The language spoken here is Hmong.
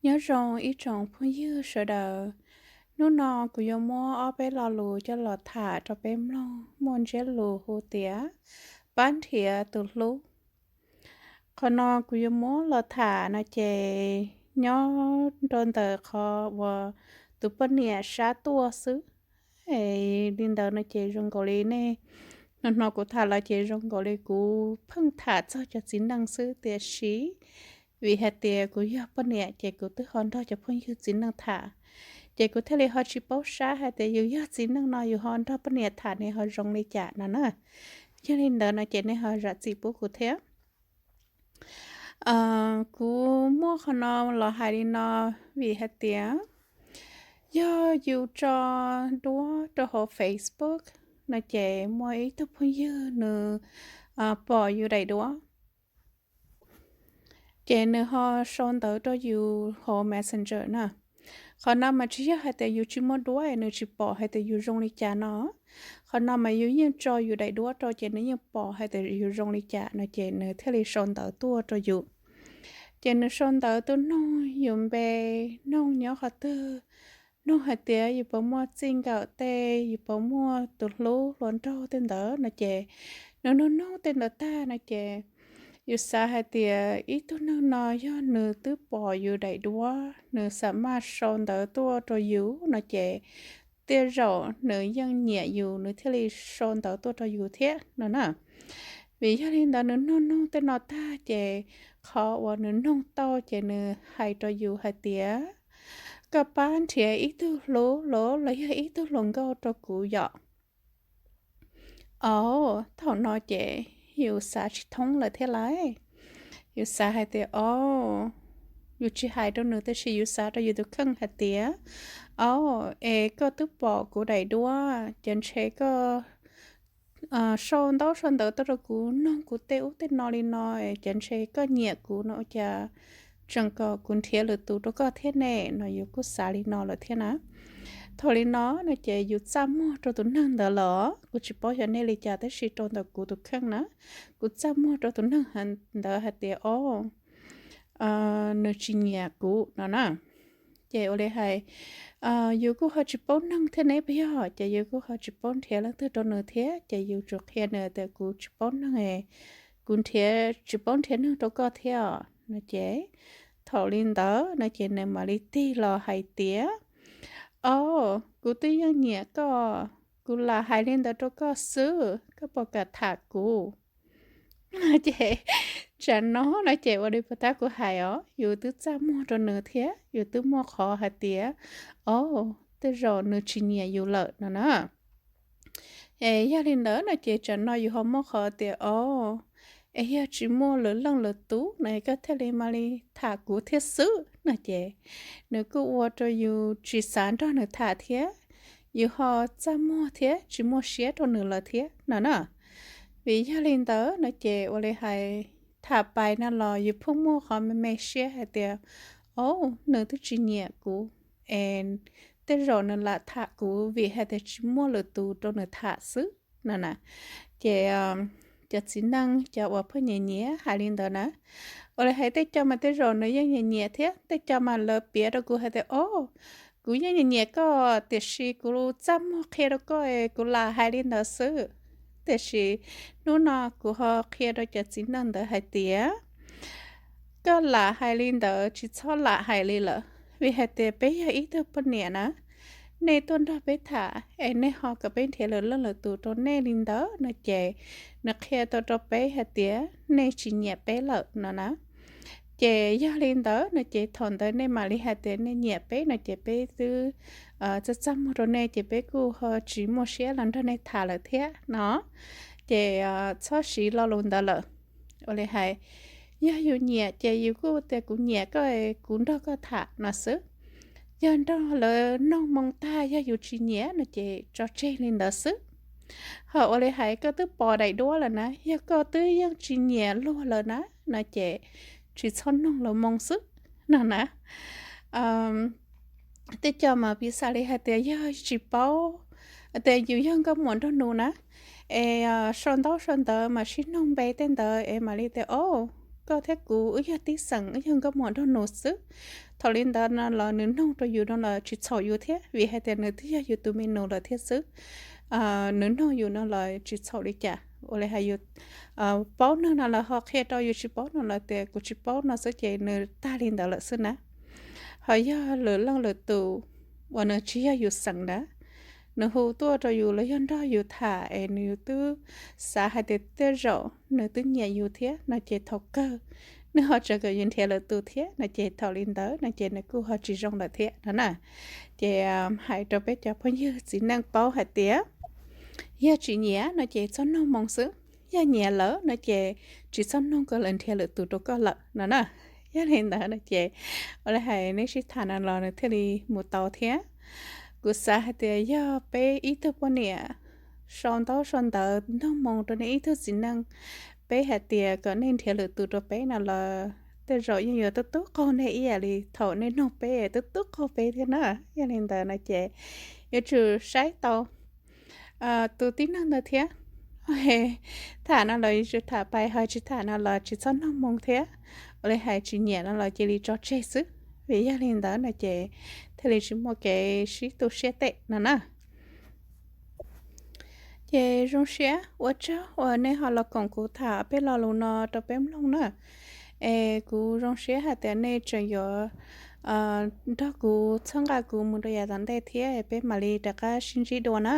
Nyob zoo ib tsoom phooj ywg sawv daws, hnub no kuv yuav muab ob peb lo lus coj los tham rau peb mloog, muaj ntsiab lus hu tias pab nrhiav tus hlub. Qhov no kuv yuav muab los tham no ces nyob rau ntawm qhov uas tus poj niam sab tuaj xwb. Li ntawd no ces zoo nkaus li nej hnov kuv tham los ces zoo nkaus li kuv pheej tham txog cov txiv neej xwb, tiam sis vim hais tias kuv yog poj niam ces kuv twb ho nrog cov phooj ywg txiv neej tham, ces kuv thiaj li ho tsis paub sab hais tias yus yog txiv neej no yus ho nrog poj niam tham ne ho zoo li cas no na. Yog li ntawd no ces nej ho zam txim pub kuv thiab. Kuv muaj qhov no los hais li no vim hais tias yog yus tso duab rau hauv Facebook no ces muaj ib tug phooj ywg nws pom yus daim duab, ces nws ho sau ntawv rau yus hauv Messenger na. Qhov no mas tsis yog hais tias yus tsis muaj duab nws tsis pom hais tias yus zoo li cas no. Qhov no mas yus yeej tso yus daim duab rau ces nws yeej pom hais tias yus zoo li cas no ces nws thiaj li sau ntawv tuaj rau yus. Ces nws sau ntawv tuaj nug yus npe, nug nyob qhov twg, nug hais tias yus puas muaj txij nkawm tej, yus puas muaj tus hlub hluas nraug tej ntawd no ces nws nug nug tej ntawd tag no ces yus xav hais tias ib tug neeg no yog nws twb pom yus daim duab nws xam maj sau ntawv tuaj rau yus no ces tej zaum nws yeej nyiam yus nws thiaj li sau ntawv tuaj rau yus thiab no na. Vim yog li ntawd nws nug nug tej no tag ces qhov uas nws nug tau ces nws hais rau yus hais tias koj pab nrhiav ib tug hlub los los yog ib tug hluas nkauj rau kuv yom. Au, thaum no ces yus xav tsis thoob lawm thiab lauj. Yus xav hais tias, au, yus tsis hais rau nws tab sis yus xav rau yus tus kheej hais tias, au, es koj twb pom kuv daim duab ces ntshe koj sau ntaub sau ntawv tuaj rau kuv nug kuv tej ub tej no li no ces ntshe koj nyiam kuv no ua cas tseem kom kuv nrhiav lwm tus rau koj thiab ne no yus kuj xav li no lawm thiab na. Thaum li no no ces yus txaj muag rau tus neeg ntawd los kuv tsis paub xyov nej li cas tab sis rau ntawm kuv tus kheej na, kuv txaj muag rau tus neeg ntawd hais tias, au, nws tsis nyiam kuv no na. Ces ua li hais, yus kuj ho tsis paub neeg thiab ne puas yog, ces yus kuj ho tsis paub nrhiav leej twg rau nws thiab ces yus tsuas qhia nws tias kuv tsis paub neeg, kuv nrhiav tsis paub nrhiav neeg rau koj thiab no ces thaum li ntawd no ces nws mam li tig los hais tias, au, kuv twb yeej nyiam koj, kuv lam hais li ntawd rau koj xwb, koj puas kam tham kuv? Ces tsam no no ces ua li puas tab kuv hais os, yus twb txaj muag rau nws thiab yus twb muaj qhov hais tias, au, tej zaum nws tsis nyiam yus lawm no na. Es yog li ntawd no ces tsam no yus ho muaj qhov tias, au, es yog tsis muaj lwm leej lwm tus no koj thiaj li mam li tham kuv thiab xwb no ces nws kuj ua rau yus tsis xav nrog nws tham thiab, yus ho txaj muag thiab tsis muaj siab rau nws lawm thiab no na. Vim yog li ntawd no ces ua li hais tham pais no los yus pheej muaj qhov me me siab hais tias, au, nws twb tsis nyiam kuv es tej zaum nws lam tham kuv vim hais tias tsis muaj lwm tus rau nws tham xwb no na. Ces cov txiv neej cov uas pheej nyiam nyiam hais li ntawd na, ua li hais tej co mas tej zaum nws yeej nyiam nyiam thiab tej co mas lawv piav rau kuv hais tias, au, kuv yeej nyiam nyiam koj tiam sis kuv txaj muag qhia rau koj es kuv lam hais li ntawd xwb. Tiam sis hnub no kuv ho qhia rau cov txiv neej ntawd hais tias koj lam hais li ntawd tsis txhob lam hais li lawm, vim hais tias peb yog ib tug poj niam na, nej tuaj nrog peb tham es nej ho kom peb nrhiav lwm leej lwm tus rau nej li ntawd no ces nws qhia tau rau peb hais tias nej tsis nyiam peb lawm no na. Ces yog li ntawd no ces thaum ntawd nej mam li hais tias nej nyiam peb no ces peb twb txaj txaj muag rau nej ces peb kuj ho tsis muaj siab los nrog nej tham lawm thiab no. Ces txhob siv lo lus ntawd lawm. Ua li hais, yog yus nyiam ces yus kuj tias kuv nyiam koj, kuv nrog koj tham no xwb. Yog nrog lawv noog moo tag yog yus tsis nyiam no ces tso tseg li ntawd xwb. Ho ua li hais koj twb pom daim duab lawm na, yog koj twb yeej tsis nyiam luag lawm na no ces tsis txhob noog lawv moo xwb no na. Tej co mas piv xam li hais tias yog tsis paub, tias yus yog nkauj muam nraug nus na, es sau ntaub sau ntawv mas sib noog npe tej ntawd es mam li tias, au, koj thiab kuv wb yog tib xeem, wb yog nkauj muam nraug nus xwb. Thaum li ntawd no los nws noog rau yus no los tsis txhaum yus thiab, vim hais tias nws twb yog yus tus me nus lawm thiab xwb. Nws noog yus no los tsis txhaum li cas. Ua li hais yus paub neeg no los ho qhia rau, yus tsis paub no los tias kuv tsis paub no xwb ces nws tag li ntawd lawm xwb na. Ho yog lwm leej lwm tus uas nws tsis yog yus xeem ntawd, nws hu tuaj rau yus los yog nrog yus tham es nws twb xav hais tias tej zaum nws twb nyiam yus thiab no ces thaum kawg nws ho tseem kom yus nrhiav lwm tus thiab no ces thaum li ntawd no ces nws kuj ho tsis zoo lawm thiab no na. Ces hais rau peb cov phooj ywg txiv neej paub hais tias yog tsis nyiam no ces txhob noog moo xwb, yog nyiam lawm no ces tsis txhob noog kom lawv nrhiav lwm tus rau koj lawm no na. Yog li ntawd no ces ua li hais nej sib tham no los nws thiaj li mus tau thiab. Kuv xav hais tias yog peb ib tug poj niam sau ntaub sau ntawv noog moo rau nej ib tug txiv neej, peb hais tias kom nej nrhiav lwm tus rau peb no los tej zaum yeej yuav tub tub qaug nej ib yam li thaum nej noog peb tub tub qaug peb thiab na. Yog li ntawd no ces yuav tsum saib tau tus tib neeg ntawd thiab. Tham no los yuav tsum tham pais, ho tsis tham no los tsis txhob noog moo thiab. Ua li hais tsis nyiam no los cia li tso tseg xwb, vim yog li ntawd no ces thiaj li tsis muaj kev sib tu siab teb no na. Ces zoo siab ua tsaug uas nej ho los koom kuv tham peb lo lus no rau peb mloog na. Es kuv zoo siab hais tias nej tseem yuav nrog kuv txhawb nqa kuv mus rau yav tom ntej thiab, peb mam li rov qab sib ntsib dua na.